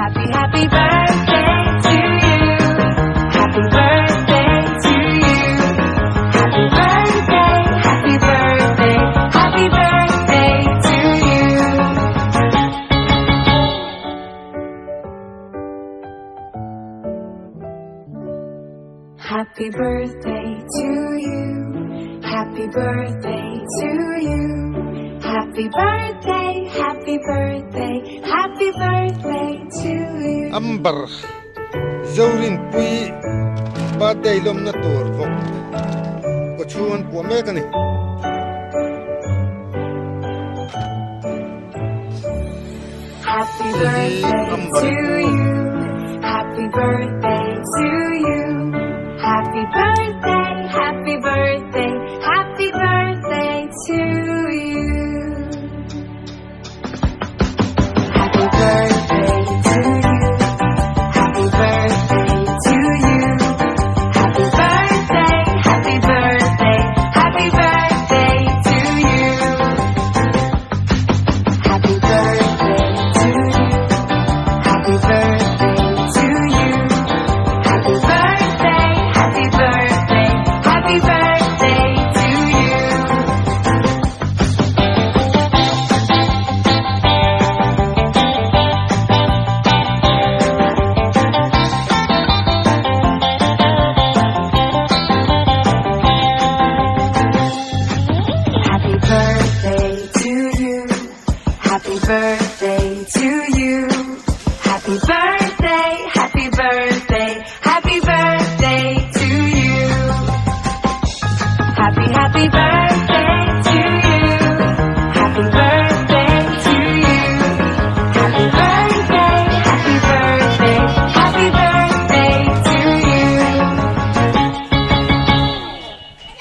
Happy happy birthday to you. Happy birthday to you. Happy birthday, happy birthday, happy birthday to you. Happy birthday to you. Happy birthday to you. Happy birthday, happy birthday, happy birthday to you. Amber Zorinpui birthday lawmna tur vawk kaw chhung an puah mek a ni. Happy Hei hi birthday Amber to pu you. Happy birthday to you. Happy birthday, happy birthday, happy birthday to you. Happy birthday to you. Happy birthday to you. Happy birthday, happy birthday, happy birthday to you. Happy birthday to you. Happy birthday to you. Happy birthday, happy birthday, happy birthday to you. Happy birthday to you. Happy birthday to you. Happy birthday, happy birthday, happy birthday to you. Happy, happy birthday to you. Happy birthday to you. Happy birthday, happy birthday, happy birthday to you. Happy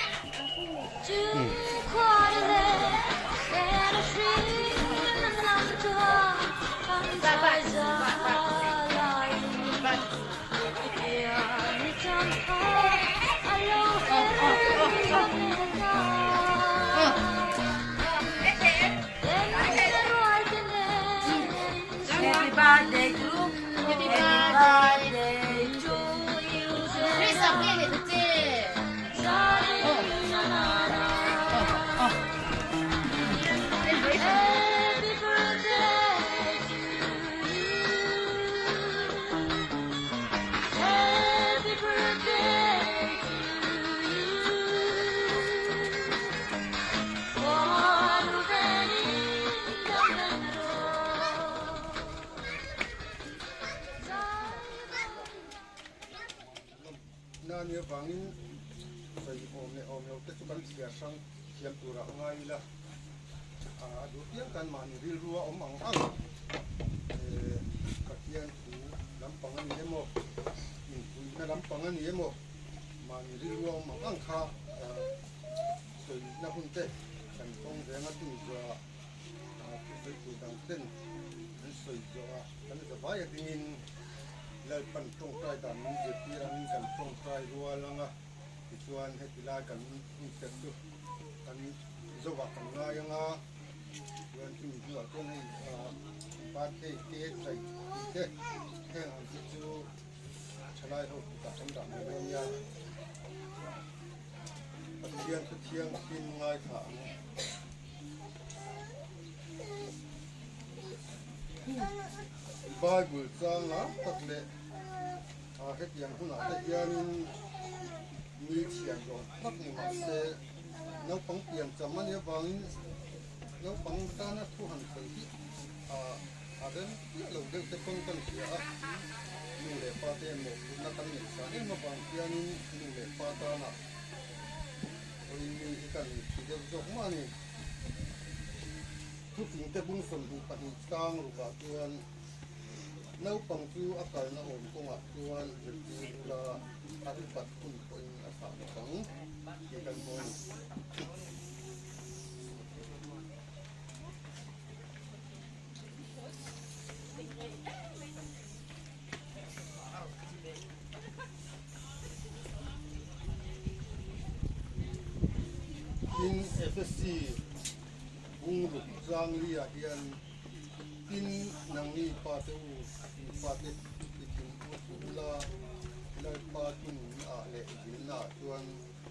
birthday to Happy birthday to you. Happy birthday to you. Happy birthday to you. Na nia vangin sawi awm leh awm lo te chu kan chhiar hrang thiam turah a ngai ila, a duh piang kan mahni rilru a awm ang ang Pathian thu lampang a ni emaw, inpuihna lampang a ni emaw, mahni rilru a awm ang ang kha sawina hun te kan tawng veng a tumi zawhah thusawi tur dang ten an sawi zawhah kan zavai a dingin Lalpan tawngtai dan min zirtir angin kan tawngtai rual ang a, tichuan heti lai kan inserh chu kan zovah kan ngai ang a, chuan chumi hnuah chuan hei birthday te chai tih te heng ang chi chu thalai ho kutah kan dah mai dawn nia. Pathian chu thianghlim ngaithla ang. Bible chang lar tak leh hetiang hunah te hianin mi chhiar zawh tak ni mah se naupang pian cham a nih avangin naupang tana thu han sawi hi a rem chiah lo deuh te pawn kan hria a, nu leh pa te mawhphurhna kan neih sa em avang hianin nu leh pa tana pawhin mi hi kan thi deuh zawk mah a ni. Thutling te bung 22 tlang rukah chuan naupang chu a kalna awm kawngah chuan zirtir ula a upat hun pawhin a thlah bawk ang tih kan hmu a ni. Tin, FSC bungruk tlangli ah hian. Tin, nangni pate u, in fate titin u chu ula, Lalpa thununna-ah leh zilna-ah chuan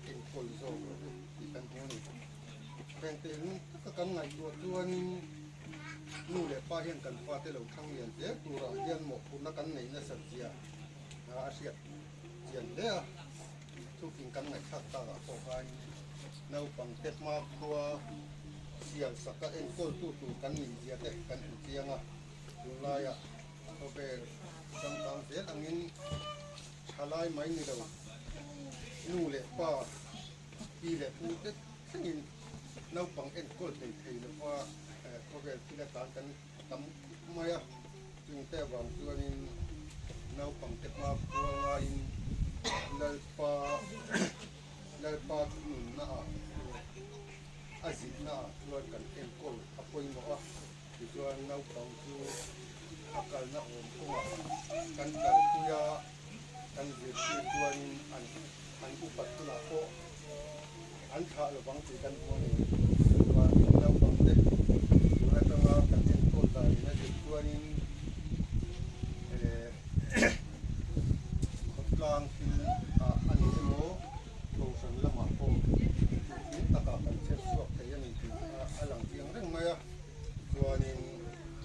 enkawl zawk rawh u tih kan hmu a ni. Hengte lung taka kan ngaihtuah chuanin nu leh pa hian kan fate lo thlang lian zel turah hian mawhphurhna kan nei nasat zia a hriat chian hle a. Thukin kan ngaihthlak takah pawh khan naupangte hmakhua siam saka enkawltu tur kan nih zia te kan hmu chiang a, tunlaiah khawvel changkang zel angin thalai mai ni lo nu leh pa, pi leh pu te thlengin naupang enkawl hlei thei lova khawvel thil atan kan tam khawp mai a, chungte avang chuanin naupangte hmakhua ngaiin Lalpa Lalpa thununnaah leh a zilhnaah chuan kan enkawl a pawimawh a, tichuan naupang chu a kalna awm kawngah kan kalpui a, kan zirtir chuanin an an upat hunah pawh an thlah lovang tih kan hmu a ni. Chuvangin naupangte tun atanga kan enkawl danin a zir chuanin khawtlang thil ah a ni emaw kohhran lamah pawh hlawhtling takah kan chher chhuak thei a ni tih a lang chiang reng mai a. Chuanin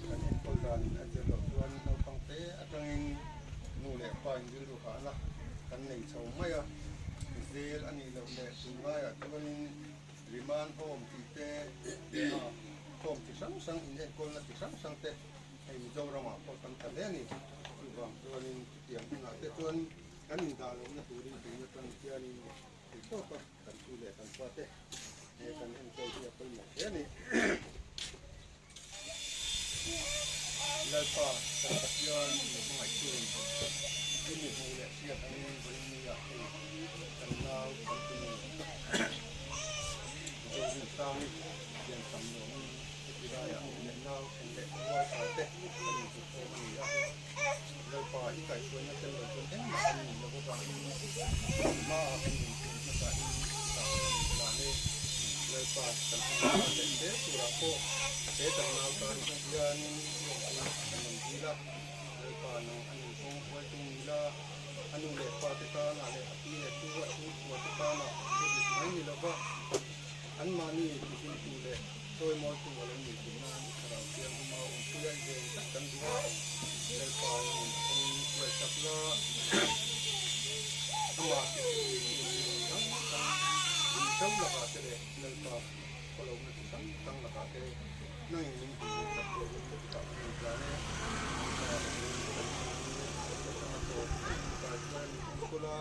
kan enkawl danin a zir loh chuan naupangte atangin nu leh pa in rilru hahna kan nei chho mai a, zel a nih loh leh tunlaiah chuanin remand home tih te ah home chi hrang hrang inenkawlna chi hrang hrang te hei Mizoramah pawh tam ta hle a ni. Chuvang chuanin chutiang hunah te chuan kan indah lohna turin tun atang hianin theihtawp a kan tu leh kan pa te he kan enkawl hi a pawimawh hle a ni. Lalpa kan Pathian min hmangaihtuin i mi hmuh leh hriat angin vawiin-ah hei kan nau kan tunu Zorinsangi hian tam lawmin heti laiah leh nau then leh rual kai te kan inzirkhawm a ni a. Lalpa i kaihhruaina tel lo chuan engmah kan nih loh avangin hmaah kan inpun hmasain chutah kan inlan e. Lalpa kan hmangaihna leh zel turah pawh he kan nau tan hianin lawmpuina kan rawn dil a. Lalpa nang a nunphung huaitu ni la, a nu leh pa te tanah leh a pi leh pu a chhungkua te tanah thu dik mai ni lova anmahni tihlimtu leh Chawimawitu a lo nih theih nan i thlarau thianghlim a awmpui a i veng tlat kan duh a, Lalpa i nun kawng hruai chak la, amah tihlim tu thil hrang hrang ruihhlo lakah te leh Lalpa khawlohna chi hrang hrang lakah te nangin min hmuh chak turin ka chutah ka rawn tlan e. Lalpa kan hmuh hi atanga tawp kai chuan min enkawl a.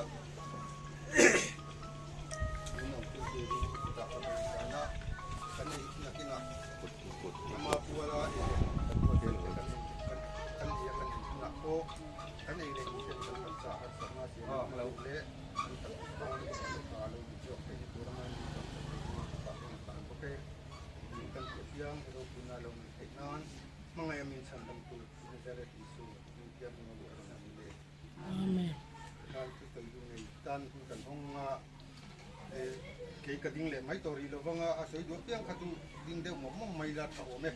Kei ka ding leh mai tawh rih lovang a, a sawi duah piang kha chu ding deuh mawp mawp mai la tha awm e.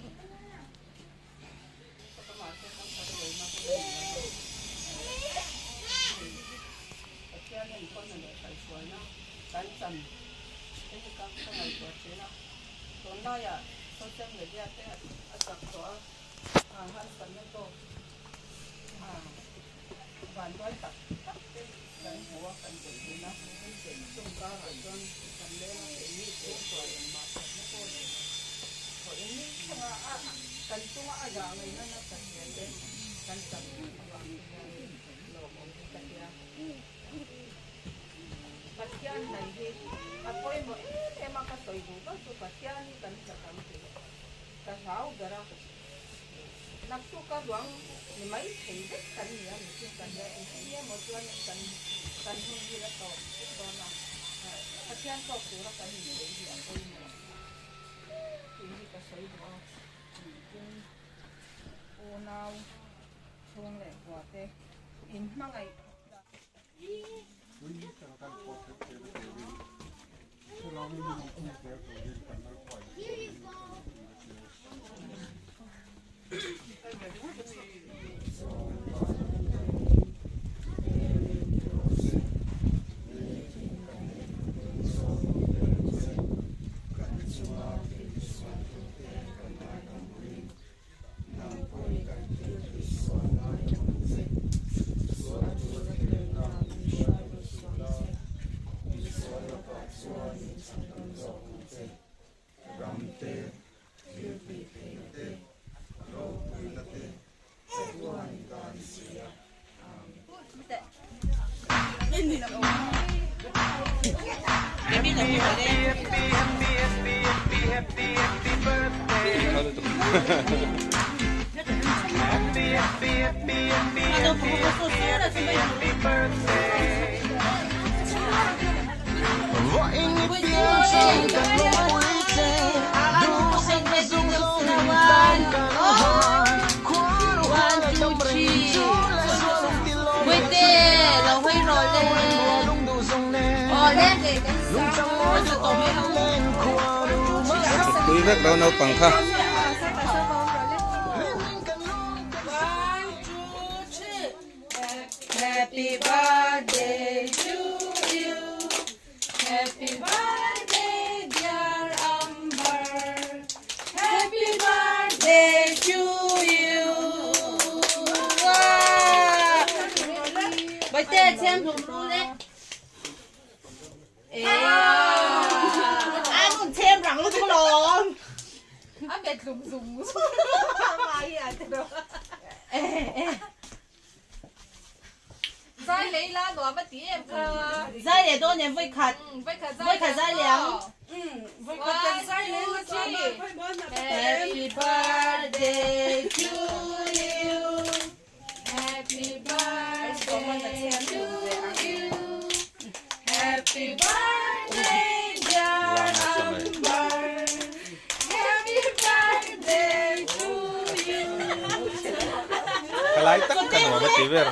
Vanduai tak tak te kan hmu a, kan beih dun a, chung karah chuan kan leng a, keini chhungkua engmah thatna pawh nei lo. Thaw in thlenga a kan chunga a zah ngaihna nasa hle te kan tam avang te hian lawmawm hi ka tia. Pathian hnai hi a pawimawh em em a, ka sawi duh ber chu Pathian hi kan hlat ang tih ka hlau ber a. Naktuk a ruang ni mai thei vek kan ni a ni chu kan nia engtin nge maw chuan kan kan hun hi la tawp vek dawn a, Pathian tawk tura kan inbeih hi a pawimawh tih hi ka sawi duh a, tin unau chhung leh kua te inhmangaih dan. Thutpui vek lo naupang kha. Happy birthday to you Happy birthday dear Amber Happy birthday to you Bawihte thianghlim ru le Zai lei la nuam a ti em kha. Zai leh dawn em vawi khat. Vawi khat zai zai leh ang. Vawi khat kan zai leh la chuan Happy birthday to you Happy birthday to you Happy birthday dear Amber Happy birthday to you Ka lai tak ka nuam a ti ber.